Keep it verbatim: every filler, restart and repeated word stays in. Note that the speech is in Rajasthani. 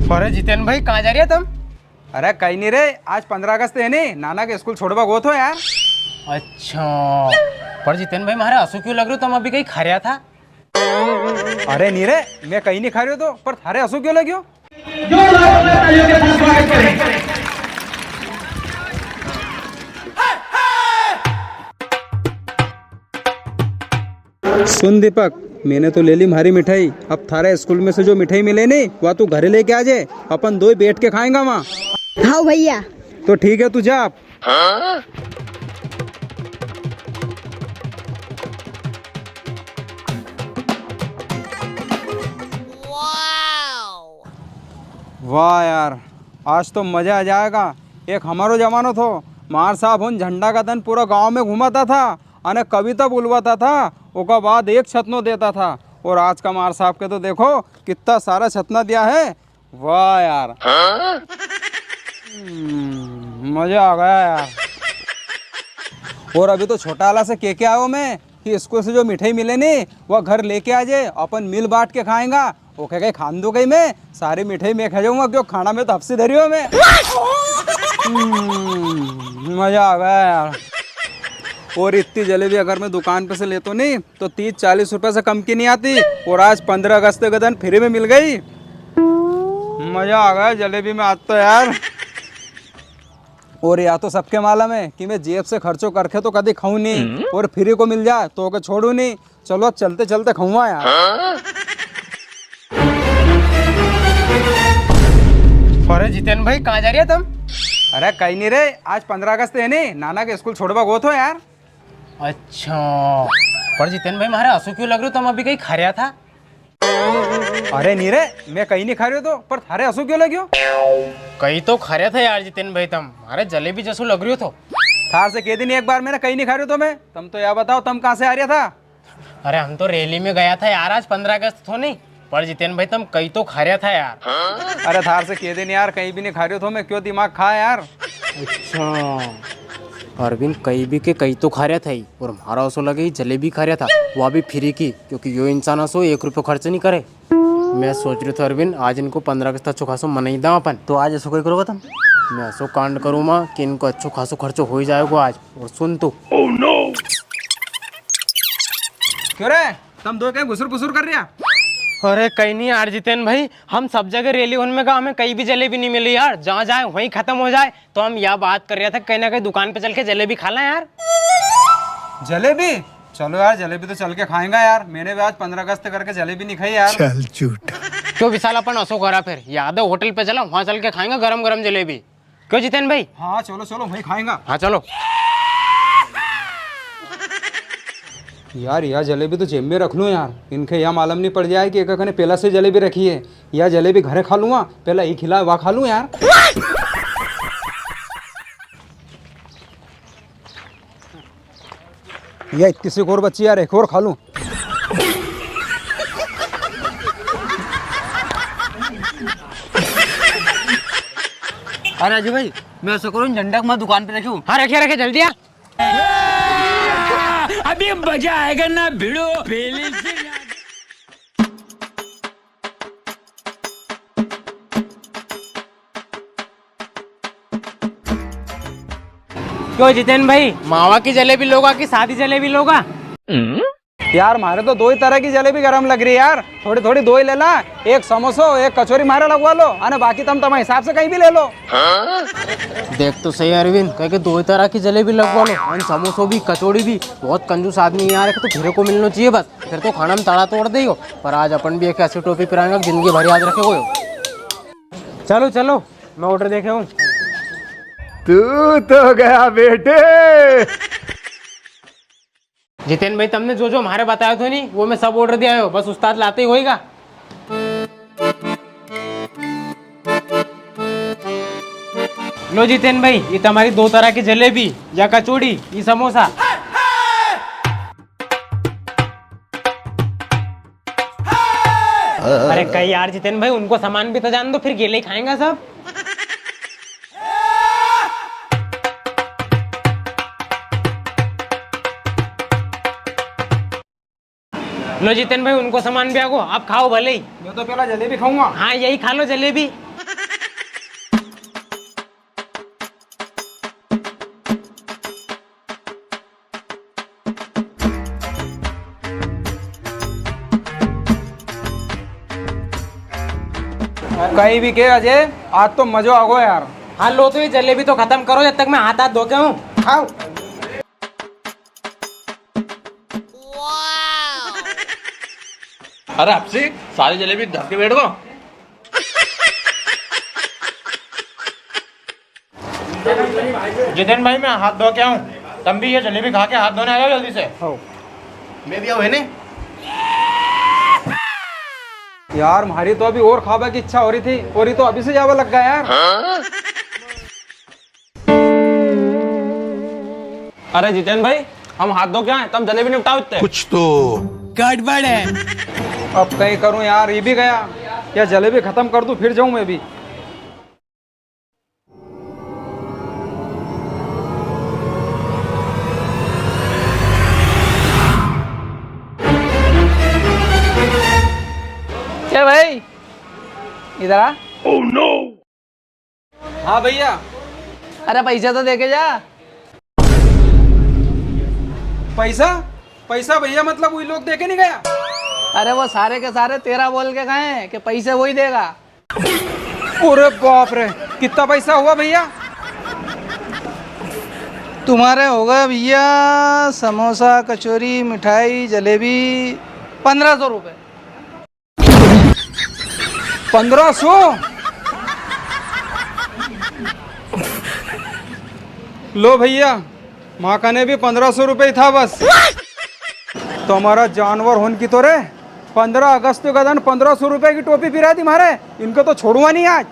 अरे जितेन भाई, कहाँ जा रिया तम? अरे कई नी रे, आज पन्द्रह अगस्त है नी, नाना के स्कूल छोड़वा गो थो यार। अच्छा, पर जितेन भाई, म्हारे असो क्यों लग रियो, तम अभी कई खा रिया था? अरे नी रे, मैं कई नी खा रियो थो, पर थारे असो क्यों लग्यो? जोरदार तालियों के साथ स्वागत करें। सुन दीपक, मैंने तो ले ली म्हारी मिठाई। अब थारे स्कूल में से जो मिठाई मिले नी, वा तू घरे लेके आ जाए, अपन दोई बैठ के खाएंगा वहाँ। हाँ भैया। तो ठीक है, तू जा अब। वाह यार, आज तो मजा आ जाएगा। एक हमारो जमानो थो, मार साहब हुन झंडा का दन पूरा गांव में घुमाता था, अने कविता बुलवाता था, ओका बाद एक छतनो देता था। और आज का मार साहब के तो देखो, कितना सारा छतना दिया है। वाह यार। हम्म, मजा आ गया यार। और अभी तो छोटा वाला से के के आयो मैं कि स्कूल से जो मिठाई मिले नी, वा घर लेके आ जाए, अपन मिल बांट के खाएंगा। ओके, कई खान दो कई मैं, सारी मिठाई मैं खा जाऊंगा, क्यों खाना में तो हफ्सी धरी हो मैं। हम्म, मजा आ गया यार। और इतनी जलेबी अगर मैं दुकान पे से लेतो नी, तो तीस चालीस रुपए से कम की नी आती, और आज पन्द्रह अगस्त के दिन फ्री में मिल गई। मजा आ गया जलेबी में आज तो यार। और या तो सबके मालूम है कि मैं जेब से खर्चो करके तो कदी खाऊं नी, हम्म। और फ्री को मिल जाए तो ओके छोड़ू नी। चलो, अब चलते चलते खाऊंगा यार। अरे जितेन भाई, कहाँ जा रिया तम? अरे कई नी रे, आज पन्द्रह अगस्त है नी, नाना के स्कूल छोड़वा गो थो यार। अच्छा, पर जितेन भाई, म्हारे असो क्यों लग रियो, तम अभी कई खा रिया था? अरे नी रे, मैं कई नी खा रियो थो, पर थारे असो क्यों लग्यो? कई तो खा रिया था यार जितेन भाई तम, म्हारे जलेबी जसो लग रियो थो। थार से के दी नी एक बार मैंने, कई नी खा रियो थो मैं। तम तो या बताओ, तम कहाँ से आ रिया था? अरे हम तो रैली में गया था यार, आज पन्द्रह अगस्त थो नी, पर जितेन भाई तम कई तो खा रिया था यार। अरे थार से के दी नी यार, कई भी नी खा रियो थो मैं, क्यों दिमाग खा यार। अच्छा, अरविंद कई भी के कई तो खा रिया था ही, और म्हारा असो लगे ही जलेबी खा रिया था, वा भी फ्री की, क्योंकि यो इंसान असो एक रुपयो खर्च नी करे। मैं सोच रियो थो अरविंद, आज इनको पन्द्रह अगस्त अच्छो खासो मनाई दा अपन। तो आज असो कई करोगा तम? मैं असो कांड करूँगा कि इनको अच्छो खासो खर्चो हो ही जाएगो आज। और सुन तू। क्यों रे, तम दो कई घुसुर फुसुर कर रिया? अरे कई नी यार जितेन भाई, हम सब जगह रैली होने में का हमें कई भी जलेबी नी मिली यार, जहाँ जाए वहीं खत्म हो जाए। तो हम या बात कर रिया था, कई ना कई दुकान पे चल के जलेबी खा ला यार। जलेबी? चलो यार, जलेबी तो चल के खाएंगा यार। मैंने भी आज पन्द्रह अगस्त करके जलेबी नी खाई यार। चल झूठा। क्यों विशाल, अपन असो करा फिर, यादव होटल पे चला, वहाँ चल के खाएंगा गरम गरम जलेबी। क्यों जितेन भाई? हाँ, चलो, चलो, वहीं खाएंगा। हाँ, चलो। यार, या जलेबी तो जेब में रख लूँ यार, इनके या मालूम नी पड़ जाए कि एक कने पेला से जलेबी रखी है। या जलेबी घरे खा लूँगा, पेला ई खिला, वा खा लूँ यार। या इतनी सी और बची यार, एक और खा लूँ। अरे राजू भाई, मैं असो करूँ, झंडा को मैं दुकान पे रखूँ। हाँ, रखे, रखे, जल्दी आ। अभी मजा आएगा ना भिड़ो, पहले से। क्यों जितेन भाई, मावा की जलेबी लोगा कि सादी जलेबी लोगा? यार, म्हारे तो दो ही तरह की जलेबी गरम लग री है यार, थोड़ी थोड़ी दो ही ले ला, एक समोसो, एक कचौरी म्हारे लगवा लो, अने बाकी तम तमारे हिसाब से कई भी ले लो। देख तो सही अरविंद, कह के दो ही तरह की जलेबी लगवा लो, अने समोसो भी, कचौड़ी भी। बहुत कंजूस आदमी है यार, एक तो फिरे को मिलना चाहिए बस, फिर तो खाना में ताला तोड़ देगो। पर आज अपन भी एक ऐसी टोपी पहनाएंगा कि जिंदगी भर याद रखेगो यो। चलो चलो, मैं ऑर्डर देखे हूँ। तू तो गया बेटे। जितेन भाई, तमने जो जो म्हारे बतायो थो नी, वो मैं सब ऑर्डर दे आयो, बस उस्ताद लाते ही होएगा। लो जितेन भाई, ये तमारी दो तरह की जलेबी, या कचौड़ी, ये समोसा। अरे कई यार जितेन भाई, उनको सामान भी तो जान दो, फिर गेले ही खाएंगा सब। लो जितेन भाई, उनको सामान भी आगो, आप खाओ भले ही। मैं तो पहला जलेबी खाऊंगा। हाँ, यही खा लो जलेबी। कई भी के अजय, आज तो मजो आ गो यार। हाँ, लो तो ये जलेबी तो खत्म करो, जब तक मैं हाथ हाथ धो के हूँ। खाओ। अरे हपसी, सारी जलेबी धर के बैठ गो। जितेन भाई, मैं हाथ धो के आऊं, तम भी ये जलेबी खा के हाथ धोने आ जाओ जल्दी से। हो। मैं भी आऊं, है ने? यार, म्हारी तो अभी और खाबा की इच्छा हो रही थी, और ये तो अभी से जावा लग गया यार। अरे जितेन भाई, हम हाथ धो के आए, तम जलेबी निपटाओ इतने। कुछ तो गड़बड़ है। अब कई करूं यार, ये भी गया। या जलेबी खत्म कर दूं, फिर जाऊं मैं भी। क्या भाई, इधर आ। हाँ भैया। अरे पैसा तो देके जा। पैसा? पैसा भैया, मतलब वही लोग देके नहीं गया? अरे वो सारे के सारे तेरा बोल के गए कि पैसे वही देगा। अरे बाप रे, कितना पैसा हुआ भैया? तुम्हारे हो गए भैया, समोसा, कचौरी, मिठाई, जलेबी, पन्द्रह सौ रुपये। पन्द्रह सौ? लो भैया, माँ कने भी पन्द्रह सौ रुपये ही था बस। तो हमारा जानवर होन की तो रे, पन्द्रह अगस्त का दिन पन्द्रह सौ रुपये की टोपी पिरा दी मारे। इनको तो छोड़वा नहीं आज।